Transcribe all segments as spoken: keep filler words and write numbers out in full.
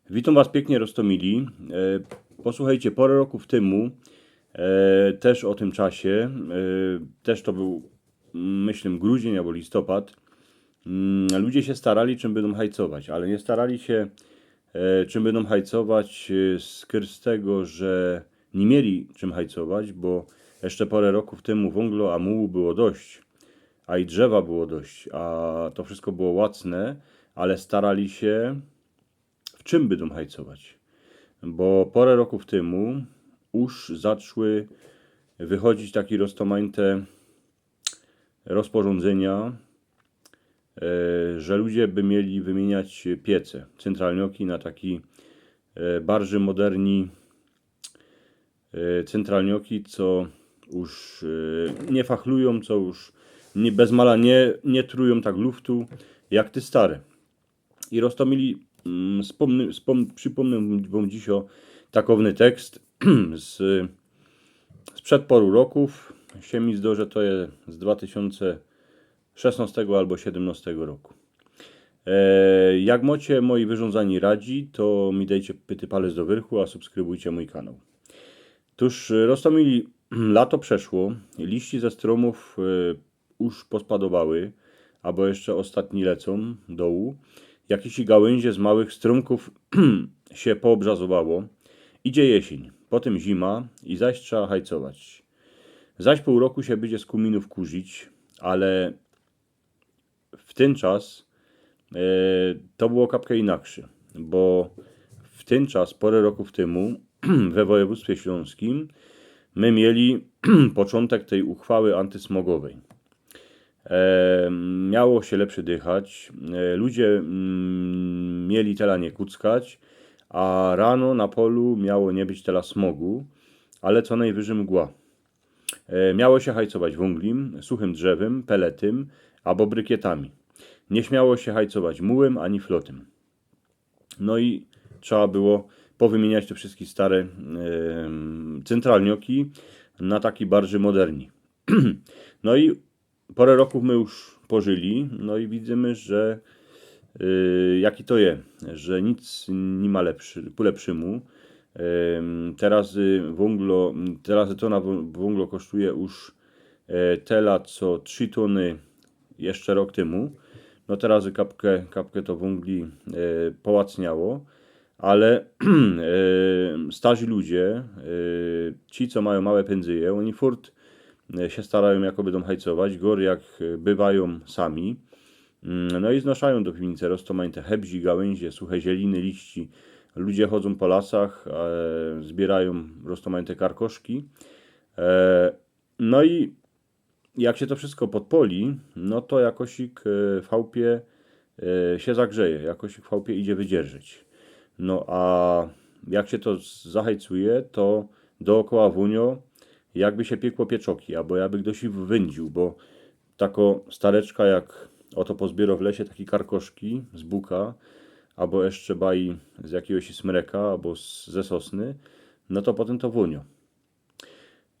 Witōm was piyknie, Roztomili. E, posłuchejcie, pora rokōw tymu, e, tyż ô tym czasie, e, tyż to bōł, myślę, grudzień abo listopad, mm, ludzie sie starali, czym bydōm hajcować, ale niy starali sie, e, czym bydōm hajcować, e, z, z tego, że niy mieli czym hajcować, bo jeszcze pora rokōw tymu wōnglo a mułu było dość, a i drzewa było dość, a to wszystko było łacne, ale starali sie, w czym bydōm hajcować. Bo pora rokōw tymu już zaczły wychodzić takie roztomajte rozporządzenia, e, że ludzie by mieli wymieniać piece, centralnioki na taki, e, bardziej moderni, e, centralnioki, co już, e, niy fachlujōm, co już niy, bez mala niy, niy trujōm tak luftu jak te stare. I Roztomili, mm, spōmny-, spōm-, przipōmnę wōm dzisiej takowny tekst z, sprzed poru rokōw. Sie mi zdo, że to je z dwa tysiōnce szesnostego abo siedymnostego roku. E, jak mocie moje wyrządzanie radzi, to mi dejcie pyty palec do wyrchu, a subskrybujcie mōj kanał. Tōż, e, Roztomili, lato przeszło, liści ze strōmōw, e, już pospadowały, abo jeszcze ôstatni lecōm dołu. Jakeś gałyzie z małych strōmkōw sie poobrzazowało. Idzie jesień, potym zima i zaś trzeba hajcować. Zaś pōł roku sie bydzie z kōminōw kurzić, ale w tyn czas, e, to było kapkã inakszy, bo w tyn czas, pora rokōw tymu, we wojewōdztwie ślōnskim, my mieli poczōntek tyj uchwały antysmogowyj. E, miało sie lepszy dychać, e, ludzie, mm, mieli tela niy kuckać, a rano na polu miało niy być tela smogu, ale co nojwyżyj mgła. E, miało sie hajcować wōnglim, suchym drzewym, peletym abo brykietami. Niy śmiało sie hajcować mułym ani flotym. No i trzeba było powymieniać te wszystkie stare, em, centralnioki na taki bardziej moderni. No i pora rokōw my już pożyli, no i widzymy, że, y, jaki to je, że nic niy ma lepszy, po lepszymu. Em, teraz, y, wōnglo, teraz tōna wō-, wōnglo kosztuje już, e, tela, co trzi tōny jeszcze rok tymu. No teraz kapkã, kapkã to wōngli, e, połacniało. Ale, e, starzi ludzie, e, ci, co majōm małe pynzyje, ôni furt, e, sie starajōm, jako bydōm hajcować, gorzej jak, e, bywajōm sami. Mm, no i znoszajōm do piwnice roztomajte hebzi, gałyzie, suche zieliny, liści. Ludzie chodzōm po lasach, e, zbiyrajōm roztomajte karkoszki. E, no i jak sie to wszystko podpoli, no to jakosik, e, w chałpie, e, sie zagrzeje, jakosik w chałpie idzie wydzierżyć. No a jak sie to z-, zahajcuje, to dookoła wōnio, jakby sie piekło pieczoki, abo jakby ftoś ich wydziōł, bo tako stareczka, jak ôto pozbiyro w lesie taki karkoszki z buka, abo jeszcze baj z jakigoś smreka, abo z, ze sosny, no to potym to wōnio.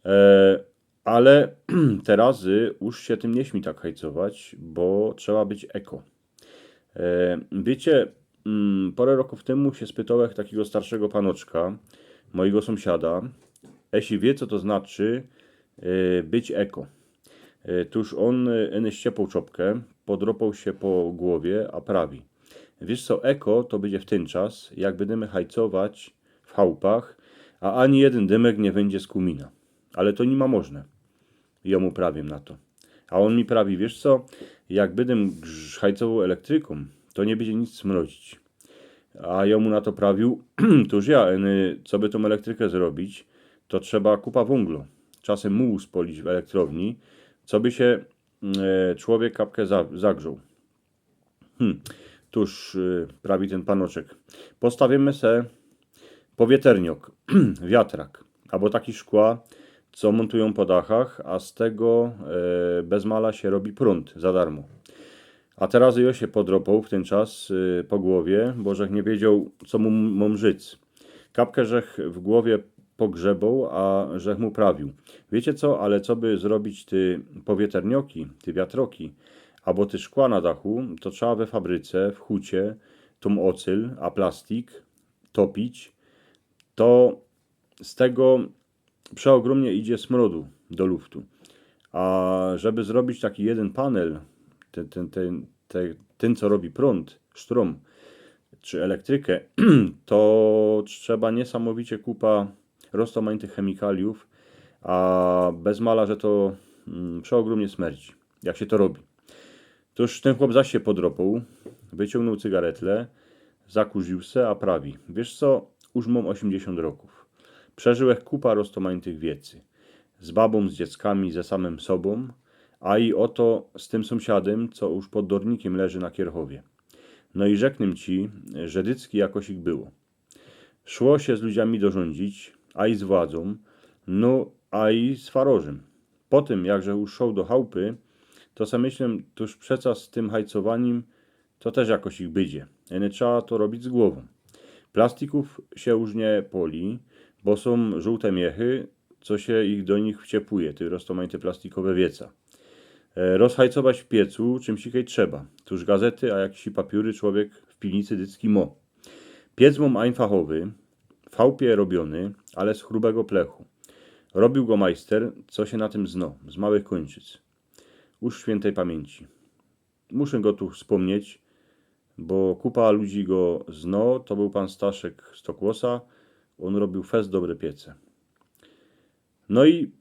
E, ale te razy już sie tym niy śmi tak hajcować, bo trzeba być eko. E, wiycie, mm, pora rokōw tymu sie spytołech takigo starszego panoczka, mojigo sōmsiada, jeśli wiy, co to znaczy, e, być eko. E, tōż ôn, e, eny ściepoł czopkã, podropoł sie po gowie, a prawi: „Wiysz co, eko to bydzie w tyn czas, jak bydymy hajcować w chałpach, a ani jedyn dymek niy wydzie z kōmina. Ale to niy ma możne”. I jŏ mu prawiym na to. A ôn mi prawi: „Wiysz co, jak bydym grz-, hajcowoł elektrykōm, to niy bydzie nic smrodzić”. A jŏ mu na to prawiōł: „Tōż ja, eny, co by tōm elektrykã zrobić, to trzeba kupa wōnglo, czasym mułu spŏlić w elektrowni, co by sie, e, człowiek kapkã za-, zagrzoł”. „Hm, tōż”, e, prawi tyn panoczek, „postawymy se powieterniok, wiatrak, abo taki szkła, co mōntujōm po dachach, a z tego, e, bez mala sie robi prōnd za darmo”. A te razy jŏ sie podropoł w tyn czas, e, po gowie, bo żech niy wiedzioł, co mu m-, mōm rzyc. Kapkã żech w gowie pogrzyboł, a żech mu prawiōł: „Wiycie co, ale co by zrobić te powieternioki, te wiatroki, abo te szkła na dachu, to trzeba we fabryce, w hucie, tōm ôcyl, a plastik, topić, to z tego przeogrōmnie idzie smrodu do luftu. A żeby zrobić taki jedyn panel, tyn, tyn, tyn, tyn, tyn co robi prōnd, sztrōm, czy elektrykę, to trzeba niesamowicie kupa roztōmajtych chemikaliōw, a bez mala, że to mm, przeogrōmnie smerdzi, jak sie to robi. Tōż tyn chłop zaś sie podropōł, wyciōngnōł cygaretle, zakurziōł se, a prawi: „Wiysz co, już mōm ôziymdziesiōnt rokōw. Przeżōłech kupa roztōmajtych wiecy. Z babōm, z dzieckami, ze samym sobōm, a i ôto z tym sōmsiadym, co już pod dornikiym leży na Kierchowie. No i rzeknōm ci, że dycki jakosik było. Szło sie z ludziami dorządzić, a i z władzōm, no a i z farożym. Po tym, jakże już szoł do chałpy, to se myślōm, tōż przeca z tym hajcowanim to tyż jakosik bydzie. Ino trzeba to robić z głowōm. Plastikōw sie już niy poli, bo sōm żōłte miechy, co sie ich do nich wciepuje, te roztōmajte plastikowe wieca. E, rozhajcować w piecu czymsikej trzeba. Tōż gazety, a jakiś papiōry człowiek w piwnicy dycki mo. Piec mōm ajnfachowy, w chałpie robiōny, ale z chrubego plechu. Robiōł go majster, co sie na tym zno, z małych Kōńczyc. Już świyntej pamiyńci. Muszã go tu spōmnieć, bo kupa ludzi go zno, to bōł pan Staszek z Tokłosa, ôn robiōł fest dobre piece. No i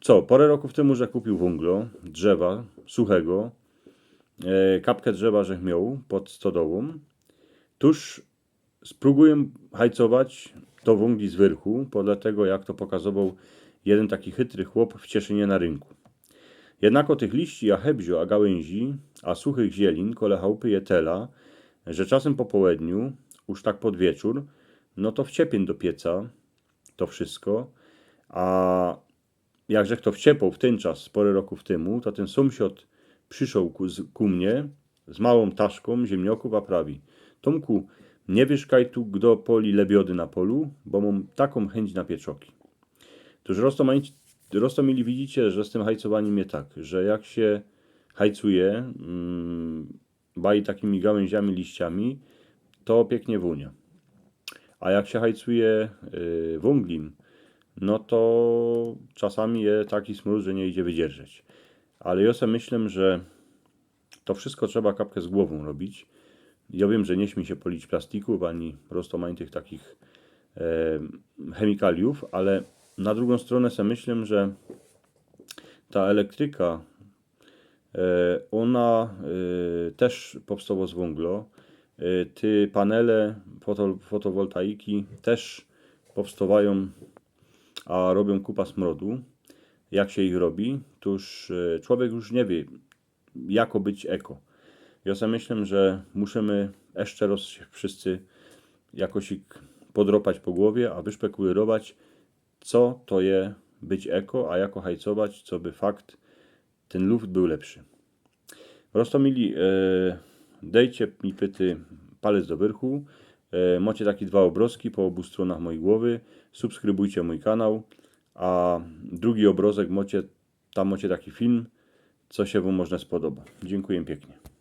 co, porã rokōw tymu, że kupiōł wōnglo, drzewa, suchego, e, kapkã drzewa żech mioł pod stodołōm, tōż sprōbujōm hajcować to wōngli z wyrchu, podle tego, jak to pokazowoł jedyn taki chytry chłop w Cieszynie na rynku. Jednako tych liści, a hebziu, a gałyńzi, a suchych zielin kole chałpy je tela, że czasym po połedniu, już tak pod wieczōr, no to wciepiyń do pieca to wszystko, a jak żech to wciepoł w tyn czas, porã rokōw tymu, to tyn sōmsiod przyszoł ku, z, ku mie z małōm taszkōm ziymniokōw, a prawi: „Tōmku, niy wiysz, kaj tu gdo poli lebiody na polu, bo mōm takōm chyńć na pieczoki”. Tōż roztōmajcie, roztōmili widzicie, że z tym hajcowanim je tak, że jak sie hajcuje, mm, baj takimi gałyńziami, liściami, to piyknie wōnia. A jak sie hajcuje, y, wōnglim, no to czasami je taki smrōd, że niy idzie wydzierżeć. Ale jo se myślã, że to wszystko trzeba kapkã z głowōm robić. Jo wiym, że niy śmij sie polić plastikōw ani roztōmajtych takich, e, chemikaliōw, ale na drugōm strōnã se myślã, że ta elektryka, e, ôna, e, tyż powstowo z wōnglo. E, te panele foto-, fotowoltaiki tyż powstowajōm, a robiōm kupa smrodu, jak sie ich robi. Tōż, e, człowiek już niy wiy, jako być eko. Jo se myślã, że musimy jeszcze roz sie wszyscy jakosik podropać po głowie, a wyszpekulyrować, co to je być eko, a jako hajcować, co by fakt tyn luft bōł lepszy. Roztōmili, e, dejcie mi, pyty, palec do wyrchu. E, mocie taki dwa ôbrozki po ôbu strōnach mojij głowy. Subskrybujcie mōj kanał. A drugi ôbrozek mocie, tam mocie taki film, co sie wōm może spodoba. Dziynkuja piyknie.